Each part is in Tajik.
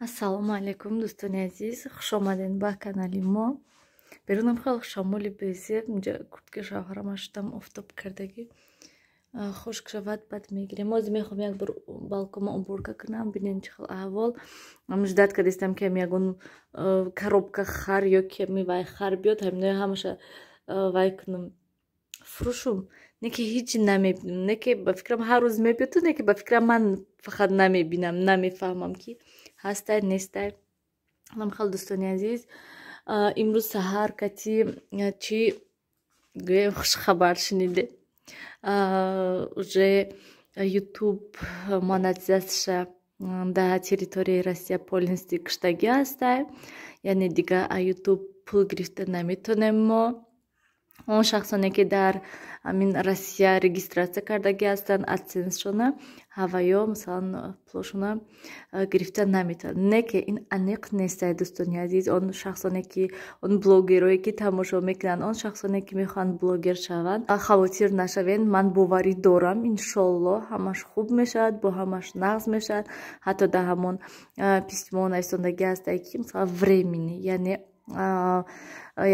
Ассалому алайкум, дӯстони азиз, хушомадед ба канали мо. Берунам хеле шамоли безеб, инҷа куртка шавҳарама шудам, офтоб кардагӣ. Хушк шавад, баъд мегирем. Ҳозир мехоҳам як бор балконма уборка кунам, бинем чӣ хел аҳвол. Ждать кардистам, ки ами ягон коробка хар ё ки ами вай хар биёд, ҳаминои ҳамаша вай кунам, фурӯшум. Не ки ҳеҷ намебинам, не ки ба фикрам ҳар рӯз мебиёду, не ки ба фикрам ман фақат намебинам, намефаҳмам, ки ҳастай, нестай. Хел, дӯстони азиз, имрӯз саҳар кати чӣ гӯем, хушхабар шунидем. Уже Ютуб монетизатсияша дар территорияи Россия полностью куштагӣ ҳастай, яъне дига Ютуб пул гирифта наметонем мо. Он шахсоне, ки дар ҳамин Россия регистрация кардагӣ ҳастанд, адсенсшона ҳаваё, масалан, пулошона гирифта наметавонанд. Не ки ин аниқ нестай, дӯстони азиз. Он шахсоне, ки он блогерое, ки тамошо мекунанд, он шахсоне, ки мехоҳанд блогер шаванд, хавотир нашавед. Ман боварӣ дорам, иншоллоҳ, ҳамаш хуб мешавад, бо ҳамаш нағз мешавад. Ҳатто дар ҳамон письмо нависондагӣ ҳастай, ки масалан временный, яъне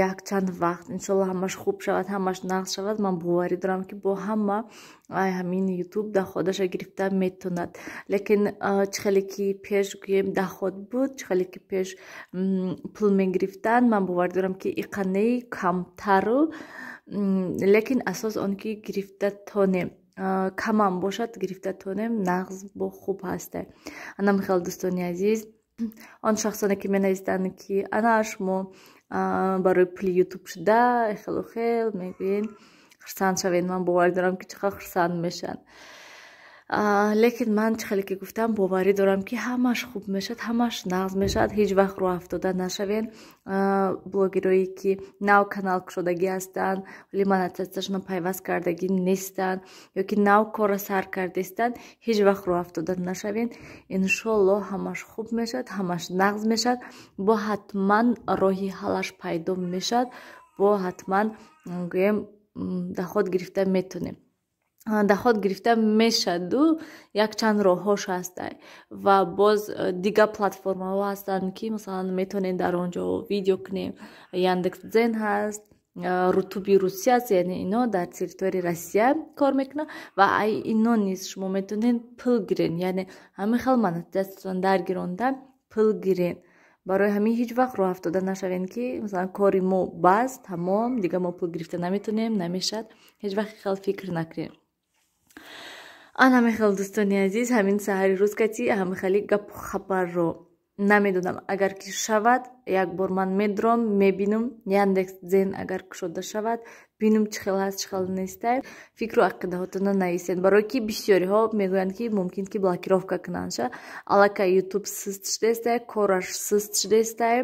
якчанд вақт. Иншолло, ҳамаш хуб шавад, ҳамаш нағз шавад. Ман боварӣ дорам, ки бо ҳама ҳамин Ютуб доходаша гирифта метавонад. Лекин чӣ хеле ки пеш, гӯем, доход буд, чӣ хеле ки пеш пул мегирифтанд, ман боварӣ дорам, ки иқанеи камтару, лекин асос он ки гирифта тонем, камам бошад, гирифта тонем, нағз бо хуб ҳастай. Анам хел, дӯстони азиз, он шахсоне, ки менависанд, ки ана шумо барои пули Ютуб шуда хелу хел мегӯен, хурсанд шавед. Ман боварӣ дорам, ки чӣ қадр хурсанд мешаванд. Лекин ман, чӣ хеле ки гуфтам, боварӣ дорам, ки ҳамаш хуб мешавад, ҳамаш нағз мешавад. Ҳеҷ вақт рӯҳафтода нашавед. Блогерое, ки нав канал кушодагӣ ҳастанд, вале монетизатсияшонро пайваст кардагӣ нестанд ё ки нав корро сар кардастанд, ҳеҷ вақт рӯҳафтода нашавед. Иншоллоҳ, ҳамаш хуб мешавад, ҳамаш нағз мешавад. Бо ҳатман роҳи ҳаллаш пайдо мешавад, бо ҳатман, гӯем, доход гирифта метонем, доход гирифта мешаду. Якчанд роҳҳош ҳастай ва боз дигар платформаҳо ҳастанд, ки масалан метавонед дар он ҷо видео кунем. Яндекс Дзен ҳаст, Рутуби Русия аст, яъне ино дар территорияи Россия кор мекунанд ва ай ино низ шумо метавонед пул гирен, яъне ҳамин хел монетизатсиян даргиронда пул гирен. Барои ҳамин ҳеҷ вақт рӯҳафтода нашавем, ки масалан кори мо бас, тамом, дигар мо пул гирифта наметавонем, намешавад. Ҳеҷ вақт хел фикр накунем. Ана мехел, дӯстони азиз, ҳамин саҳари рӯз кати ҳамин хели гапу хабарро намедонам. Агар ки шавад, як бор ман медурам, мебинам. Яндекс Дзен агар кушода шавад, бинам, чӣ хел ҳаст, чӣ хел нестай. Фикру ақидаҳотонро нависед, барое ки бисёриҳо мегӯянд, ки мумкин ки блокировка кунандша. Аллакай Ютуб суст шудаестай, кораш суст шудаестай,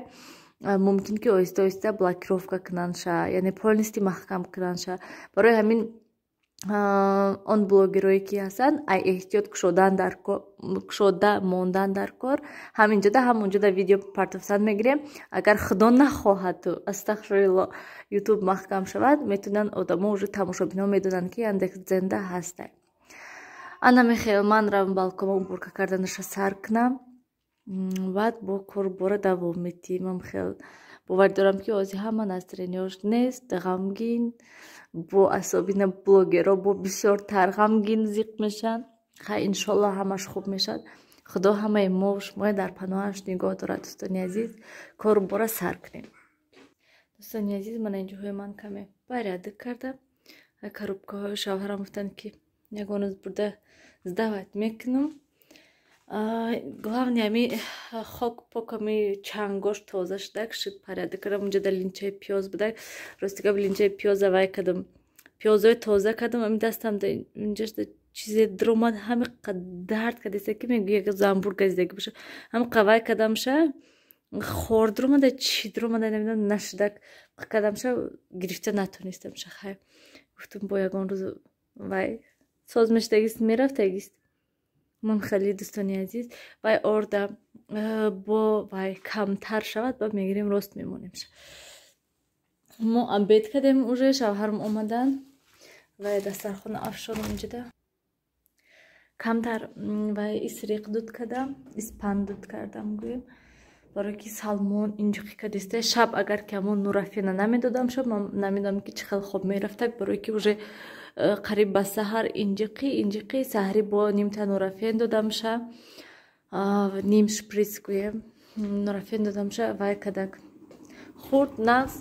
мумкин ки оҳиста оҳиста блокировка кунандша, яъне полностью маҳкам кунандша. Барои ҳамин он блогерое, ки ҳастанд, ай эҳтиёт кушода мондан дар кор. Ҳам инҷода, ҳам онҷода видео партофтан мегирем. Агар Худо нахоҳаду, астағфирулло, Ютуб маҳкам шавад, метавонанд одамо, уже тамошобинҳо медонанд, ки Яндекс Дзенда ҳастай. Ана мехел, ман равам балконма уборка карданаша сар кунам, баъд бо корбора давом медиҳем. Ман хел боварӣ дорам, ки ҳозир ҳама настроенияш нест, ғамгин, бо асобина блогерро бо бисёртар ғамгин зиқ мешаванд. Хай, иншолло, ҳамаш хуб мешавад. Худо ҳамаи мо шумоя дар паноҳаш нигоҳ дорад. Дӯстони азиз, корбора сар кунем. Дӯстони азиз, мана инҷоҳои ман каме порядок кардам. Коробкаҳои шавҳарам гуфтанд, ки ягон рӯз бурда сдавать мекунам. Главное, ами хок поками чангош тоза шудак шуд, порядок кардам. Унҷа дар линчаи пиёз будак, рости гап, линчаи пиёза вай кардам, пиёзои тоза кардам. Ами дастам инҷа чизе дуромад, ҳами дард кардеста, ки мегӯ як занбур газидаги боша. Ҳами вай кардамша, хор дуромада, чӣ дуромада, намедонам, нашудак кардамша, гирифта натонистамша. Хай, гуфтум, бо ягон рӯз вай соз мешудагист, мерафтагист. Ман хеле, дӯстони азиз, вай орда бо вай камтар шавад, ба мегирем, рост мемонемша. Мо обед кардем уже, шавҳарам омадан, вай дастархона афшонам инҷода. Камтар ва исриқ дуд кардам, испанд дуд кардам гӯем. Барои ки Салмон инҷиқӣ кардиста. Шаб агар ки ҳамон нурафена намедодам, шаб ман намедонам ки чӣ хел хоб мерафтак, барои ки уже қариб ба саҳар инҷиқӣ инҷиқӣ саҳарӣ бо нимта нурафен додамша, ним шприц гӯем нурафен додамша, вай кадак хурд нағз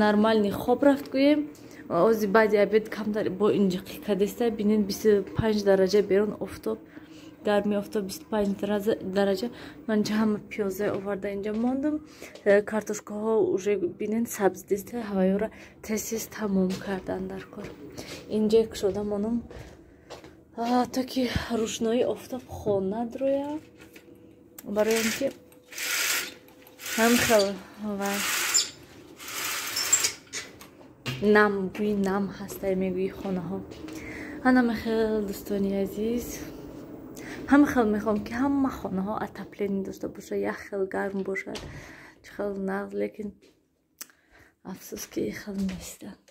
нормальный хоб рафт гӯем. Ози баъди обед камтар бо инҷиқӣ кардиста. Бинед, 25 дараҷа берун офтоб, гарми офтоб 25 дараҷа. Ман инҷа ҳама пиёза оварда инҷа мондам. Картошкаҳо уже бинед сабз диста, ҳаваёра тез-тез тамом кардан дар кор. Инҷа кушода монам то ки рӯшноии офтоб хона дроя, барои он ки ҳам хел ва нам бӯи нам ҳастай мегӯи хонаҳо. Ана хел, дӯстони азиз, ҳама хел мехоҳам ки ҳама хонаҳо отопление дошта бошад, як хел гарм бошад, чӣ хел нағз, лекин афсӯс ки хел нестанд.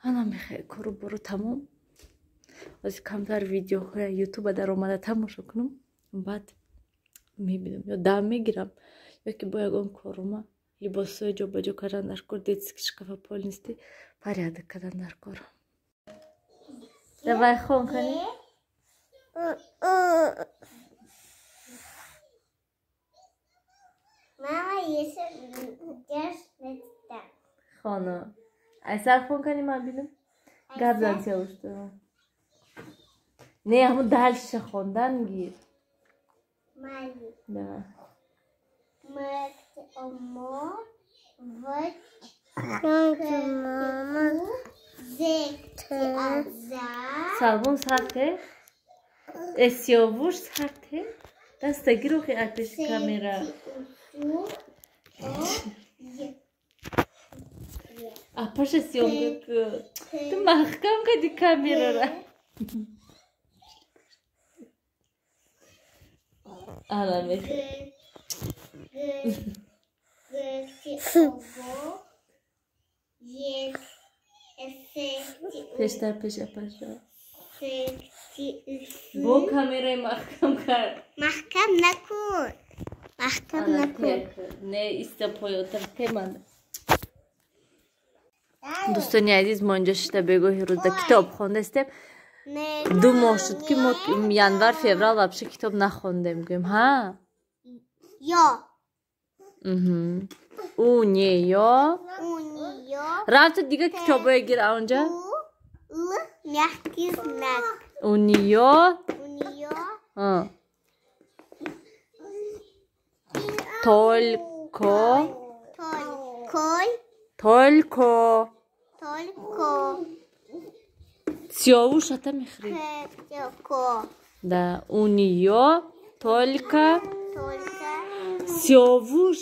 Ана мехел кору бору тамом. Ози камтар видеоҳоя ютуба даромада тамошо кунам, баъд мебинам ё дам мегирам, ё ки бо ягон корума либосҳои ҷобаҷо кардан дар кор, детский шкафа полностью порядок кардан дар кор. Давай хон кани. Мама, если Хона. Айсар хон кани ман бинам. Гап зан сеушто. Не, ҳамун дальше хондан гир. Мали. Давай. Салмон сарте? Сиёвуш сарте? Даста гирохи атеш камера. Апаша съёмка ку. Ту маҳкам кади камерара. Ана мехе. Пештар пеш апаша. Бо камераи маҳкам кард. Маҳкам накун. Маҳкам накун. Не, иста поётар теманд. Дӯстони азиз, мо инҷо шишта бегоҳи рӯзда китоб хондастем. 2 моҳ шуд ки мо январ, феврал вообще китоб нахондем, гӯем, ҳа? Ё. У не ё. У не ё. Рафта дига китобое гир аонҷа. У л мягкий знак. У неё. У неё. Только. Только. Только. Только. Сиёвуш ата мехӯрӣ. Только. Да, у неё только. Только. Сиёвуш.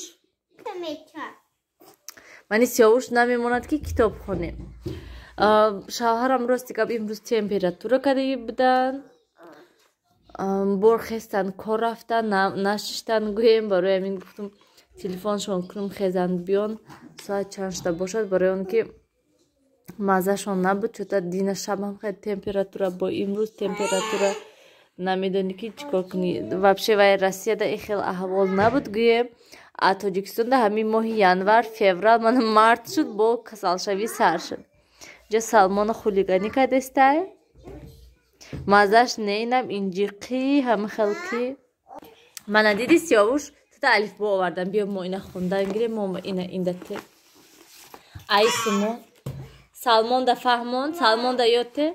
Мани сиёвуш намемонад ки китоб хонем. Шавҳарам рости гап имрӯз температура кардагӣ буданд. Бор хестан, кор рафтан, нашиштан гӯем, барои ҳамин гуфтум телефоншон кунум, хезанд биён, соат чанд шуда бошад, барои он ки маззашон набуд, чӯта дина шабам хеле температура, бо имрӯз температура намедонӣ ки чӣ кор кунӣ. Вообще вай Россияда ин хел аҳвол набуд гӯем, а Тоҷикистонда ҳамин моҳи январ, феврал, мана март шуд, бо касалшавӣ сар шуд. Инҷа Салмона хулиганӣ кардестай. Маззаш не, инам инҷиқӣ, ҳама хел ки. Мана диди сиёвуш, тута алифбо овардам, биё мо ина хондан гирем, мо ина индате. Айсимо. Салмон да фаҳмон, Салмон да ёдте?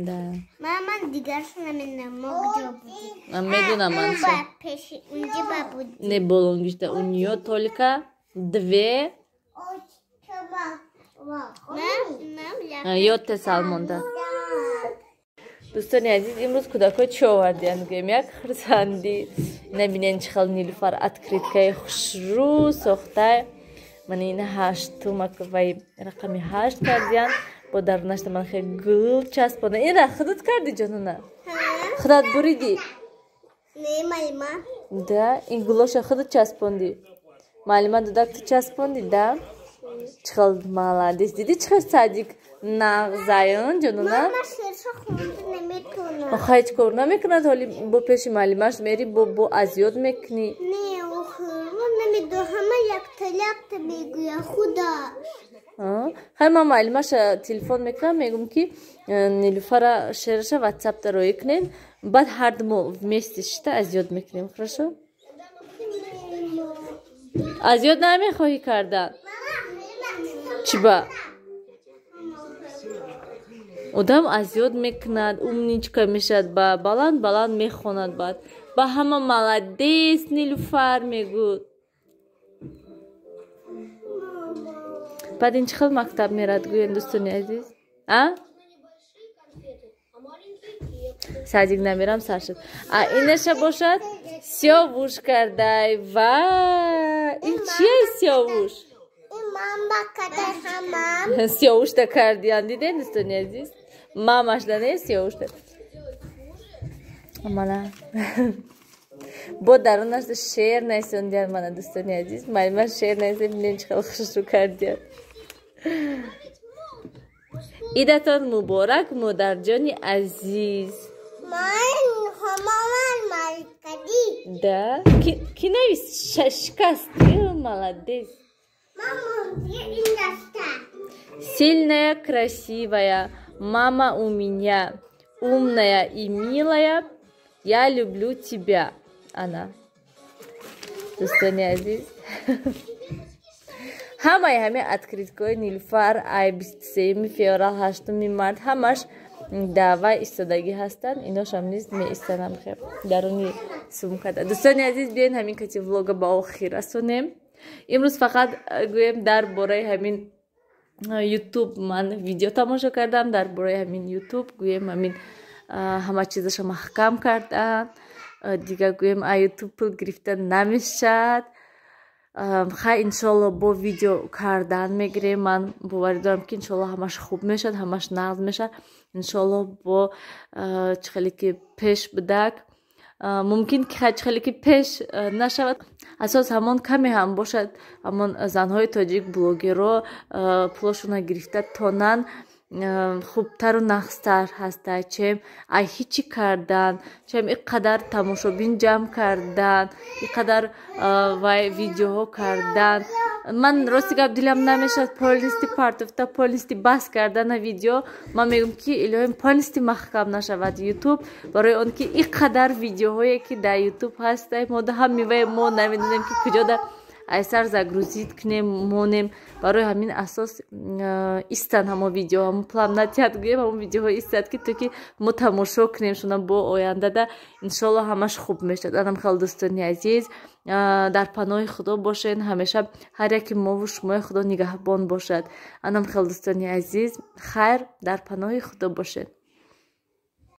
Да. Мама, дигаршо намедонам, мо куҷо будем. Ман медонам ман чӣ. Пеши унҷа ба будем. Не, болонгишта у неё только две. Ёдте Салмон да. Дӯстони азиз, имрӯз кӯдакҳо чӣ овардиянд гӯем? Як хурсандӣ. Набинен чӣ хел Нилуфар открыткаи хушрӯ сохта. Ман ина 8 вай рақами 8 кардиянд. Бо дарунашта ман хеле гул часпонда. Ина худат карди ҷонона? Худат буридӣ? Не, маълима. Да, ин гулоша худат часпондӣ. Маълима дудак ту часпондӣ, да? Чихел молодец. Диди чихел садик нағзаён ҷонона? Мама шеърша хонда наметонад. Охай, ҳеҷ кор намекунад, ҳоли бо пеши муаллимаш мери, бо азёд мекунӣ. Не, охир, ман намедонам, ҳама якта якта мегӯяд худаш. Хай, ман муаллимаша телефон мекунам, мегӯм, ки Нилуфара шеърша ватсапта роӣ кунед, баъд ҳарду мо вместе шита азёд мекунем. Хорошо? Азёд намехоҳӣ кардан? Чӣ ба? Одам азёд мекунад, умничка мешавад, ба баланд баланд мехонад, баъд ба ҳама «Молодец, Нилуфар» мегӯд. Баъд ин чӣ хел мактаб мерад, гӯен, дӯстони азиз? А садик намерам, сар шуд. А инаша бошад, сиёвуш кардай. Ва ин чия, сиёвуш? Сиёвушта кардиян, диден, дӯстони азиз? Мамашда не, сиёвушта. Мана, бо дарунашда шеър нависондиян. Мана, дӯстони азиз, муаллима шеър нависа, бинен чӣ хел хушрӯ кардиян. Идатон муборак, модарҷони азиз. Да, ки навис? Шикаст. Молодец. Сильная, красивая мама у меня, умная и милая, я люблю тебя. Ана, дӯстони азиз, ҳамаи ҳамин открыткаҳои Нилуфар ай 23-юми феврал, 8-уми март, ҳамаш даъва истодагӣ ҳастанд. Иношам низ меистанам хеб даруни сумкада. Дӯстони азиз, биёен, ҳамин кати влога ба охир расонем. Имрӯз фақат гӯем, дар бораи ҳамин Ютуб ман видео тамошо кардам, дар бораи ҳамин Ютуб, гӯем, ҳамин ҳама чизаша маҳкам карданд. Дига, гӯем, а Ютуб пул гирифта намешавад. Хай, иншоалло, бо видео кардан мегирем. Ман боварӣ дорам, ки иншоалло ҳамаш хуб мешавад, ҳамаш нағз мешавад, иншоалло. Бо чӣ хеле ки пеш будак, мумкин ки чӣ хеле ки пеш нашавад, асос ҳамон каме ҳам бошад, ҳамон занҳои тоҷик, блогерро пулошона гирифта тонан, хубтару нағзтар ҳаста, чем ай ҳичи кардан, чем ин қадар тамошобин ҷамъ кардан, ин қадар вай видеоҳо кардан. Ман, рости гап, дилам намешавад полностью партофта, полностью бас кардана видео. Ман мегӯям, ки илоҳим, полностью маҳкам нашавад Ютуб, барои он ки ин қадар видеоҳое ки дар Ютуб ҳаста, мо ҳамивай мо намедонем, ки куҷода айсар загрузить кунем, монем. Барои ҳамин асос истан ҳамо видео, ҳамо план натиҳад, гӯем, ҳамо видеоҳо истад, ки то ки мо тамошо кунем шуна. Бо ояндада иншоалло ҳамаш хуб мешавад. Анам хел, дӯстони азиз, дар паноҳи Худо бошен ҳамеша. Ҳар яки мову шумои Худо нигаҳбон бошад. Анам хел, дӯстони азиз, хайр, дар паноҳи Худо бошед.